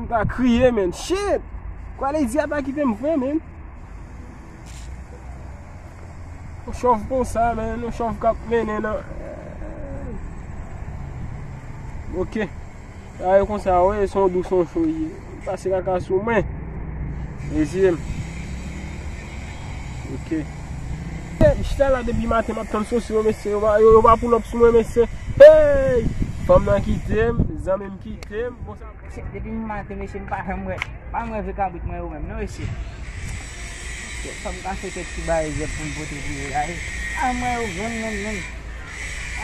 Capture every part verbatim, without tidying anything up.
M ta kriye, men. Shit! Kwaliti a ta kite m vre, men. Yon chòv konsa, men. Yon chòv k ap mennen nan. Ok. Sa yo konsa, wi, se yon dous, yon cho ye. Pase kaka sou mwen. Mesye m. Ok. M chita la depi maten, m ap tann sosi yo, mesye. Yo pa, yo, yo pa pull up sou mwen, mesye. Hey! Fanm nan kite m, zanmi m kite m. Bon, sa. Se, depi maten, mesye, m pa janm wè, pa janm wè vye kabrit mwen yo menm, non, mesye. Fò m kase kèk ti bagay zèb pou m pote pou yo la, wi. Pa janm wè yo grenn menm, menm.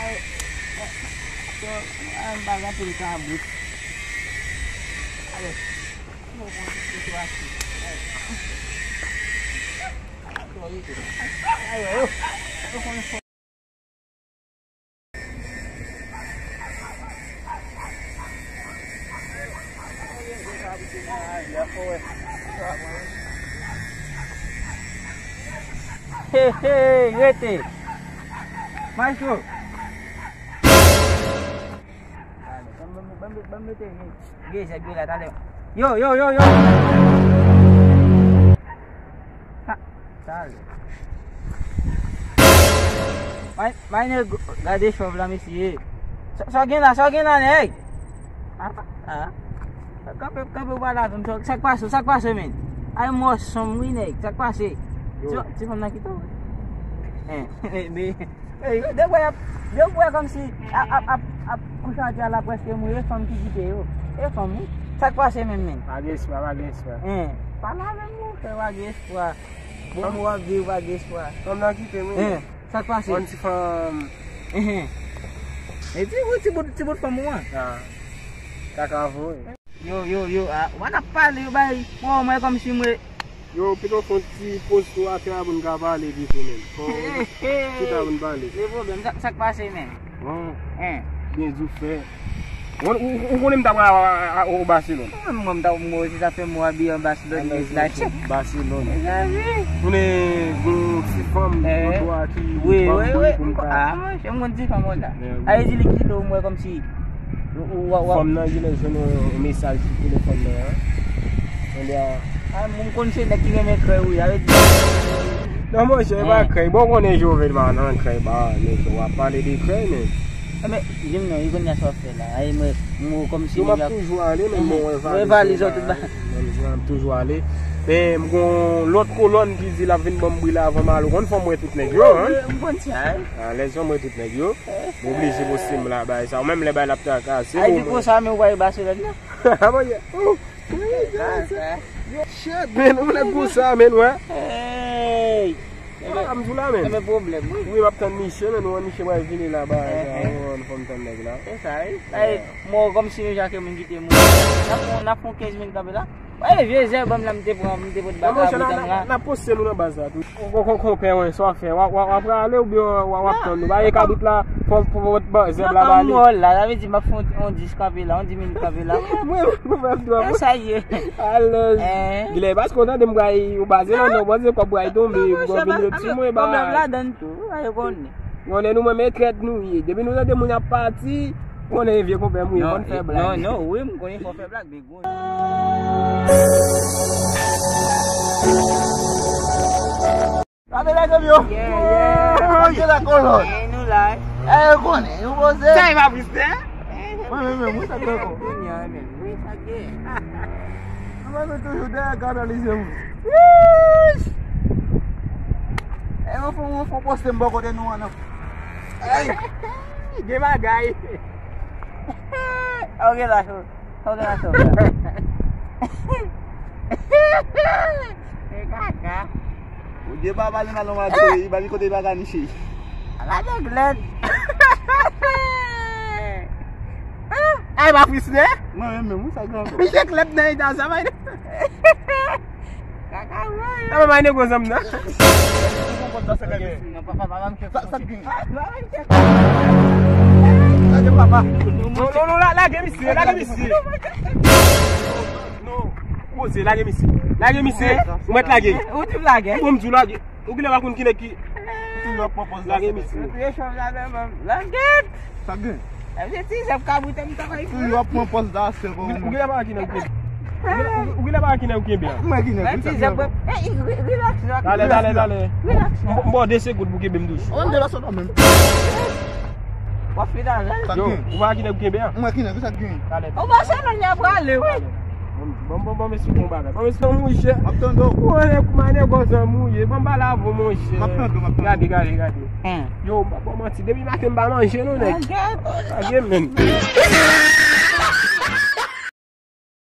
Ay, ay, ay, m pa gen anpil kabrit. Alò, m pran ti sitiyasyon. Ay. Ay, ay, ay, yo. Yo konn fò. Hey, hey, rete. Maestro. Ban m, ban m, ban m mete, gen zèb yo la talè. Yo, yo, yo, yo. Ha, talè. May, may nèg, gade chòv la, mesye. Sa, sa gen la, sa gen la, nèg? Ah, ah. Kanpe, kanpe, w pale avè m, sa, sa k pase, sa k pase, men? Ay, mò sonm, wi, nèg, sa k pase? Yo. Ti, ti fanm nan kite w. Hein, men, Ey, yo, depi w ap, depi w wè kòmsi ap, ap, ap, ap kouche atè a la prèske mouri, e fanm ki kite yo. E fanm, wi. Sa k pase menm, menm? Pa gen espwa, pa gen espwa. Hein. Pale avè m, monchè, pa gen espwa. Bon, nou ap viv, pa gen espwa. Fanm nan kite m, wi. Hein. Sa k pase? Yon ti fanm. Hein. E ti bout, ti bout, ti bout fanm ou an? Ah. Kaka vre. Yo, yo, yo, ah, w ap pale, yo bay, bon, mwen kòmsi mwen. Yo, pito fè yon ti poz tou atè a pou n ka pale pito, men. Fò chita pou n pale. Se pwoblèm, sa, sa k pase, men? Bon. Hein. Byen di w fè. Ou, ou, ou konnen m t ap al o Baselòn. Mwen, mwen, m t ap, mwen, se sa fè mwen abiye an Baselòn, men la. Baselòn. Mezanmi. Konnen gon ti fanm, eh, gon dwa ki wi, ban m wi, bri wi, pou m ka. Ah, monchè, m konn ti fanm la. Wi. A, e di li kite w, mwen, kòmsi. Ou, ou, ou, ou. Fanm nan genlè jwenn yon, yon mesaj sou telefòn nan, an. Kounye a. Ah, m konn se nèg ki renmen krèy, wi, a vle di. Non, monchè, e pa krèy. Bon, konnen Joven pa nan krèy, ba, nèg, w ap pale de krèy, men. Ah, men, di m non, e kounye a sa w ap fè la. Ay, mwen, mwen, kòmsi yo, m ap toujou ale, men bon, mwen valiz yo tout ba. Mwen, mwen ap toujou ale. Men, m gon lòt kolòn ki di l ap vin ban m bri la avan m ale. Ou konn fò m wè tout nèg yo, an? M konn sa, wi. Ah, lè sa m wè tout nèg yo. M oblije poste m la, bagay sa. Ou menm lè bagay la ap trakase. Ay, di konsa, men ou pa e Baselòn, non? Ah, bon, yeah. Oh, yeah, yeah. Shit, man, ou nèg konsa, man, wè. Hey. Ah, m di w la, man. Men pwoblèm, wi. Wi, m ap tann misye, man, ou wè misye pral vini la, bagay sa. Ou konn fò m tann nèg la. Se sa, wi. Ay, mò, kòmsi nou ja ke moun kite moun. N ap fè, n ap fè kenz minit kanpe la. Ey, vye zèb m la, m te pran, m te pot baka pou tanm la. N ap poste nou nan baz la tou. Kon, kon, konpè, wen, sa w ap fè? W ap, w ap, w ap prale oubyen w ap, w ap tann nou? Ba, e kabrit la, fò, fò, fò, fò zèb la ba li. Non, la, sa vle di m ap fè yon, yon dis kanpe la, yon dis minit kanpe la. Mwen, mwen, mwen, mwen. E sa ye. Alèz. Gilè, paske w tande m bray, ou baze la, non, panse kòb bray tonbe, pou vin ret sou mwen, ba. Pwoblèm ladann tou, sa yo konnen. Konnen nou, mwen, men trèt nou ye. Depi nou tande moun ap pati, konnen vye konpè m, wi, konn fè blag. Non, non, wi, m konnen fò fè blag, men Ape la, zanmi yo. Yeah, yeah. Woy! Kote la kolòn? Eh, nou la, eh. Eh, yo konnen, yo poze. Sa e pa plis, eh? Mwen, mwen, mwen, mwen, sa k ankò? Kounye a, men. Wi, sa gen. Mwen, mwen, toujou dèyè kanalize moun. Yeesh! Eh, mwen, fò, mwen, fò poste m bò kote nou an, non. Ey! Gen bagay. Ok, la, cho. Ok, la, cho. E kaka. Ou gen pa pale nan lòm a tou, li ba li kote li pa ka niche. Ala de glèd. Ay, pa frisne? Mwen menm, menm, wi, sa gran. Misye glèd nan eta sa, bay. Kaka, wi. Sa pa bay negwo zanm nan. Sa, sa gen. Lage papa. Non, non, non, la, lage misye, lage misye. Non, poze, lage misye. Lage misye. Ou mèt lage. Ou di lage. Bon, m di lage. Ou genlè pa konn ki nèg ki. Lage misye. Lage. Sa gen. Toujou ap pran pòz la, se bon. Ou genlè pa konn ki nèg ki. Ou genlè pa wè ki nèg ou kenbe a. Mwen ki nèg. Mwen ti zèb. Ey, relax la. Dale, dale, dale. Relax la. M ba w de segonn pou kenbe m douch. Ou menm de la sot menm. W ap fè dale. Yo, ou pa wè ki nèg ou kenbe a. Mwen ki nèg, sa k gen. Dale. Ou pa se nan y ap prale, wi. Bon, bon, bon, mesye, bon bagay. Bon, mesye, mouche. M ap tande w. Ou wè kouman nèg ou zanmi ou ye. Bon, m pale avè w, monche. M ap tande w, m ap tande w. Gade, gade, gade. Yo, m pa ba w manti. Depi maten m pa manje non, nèg. Gade, men.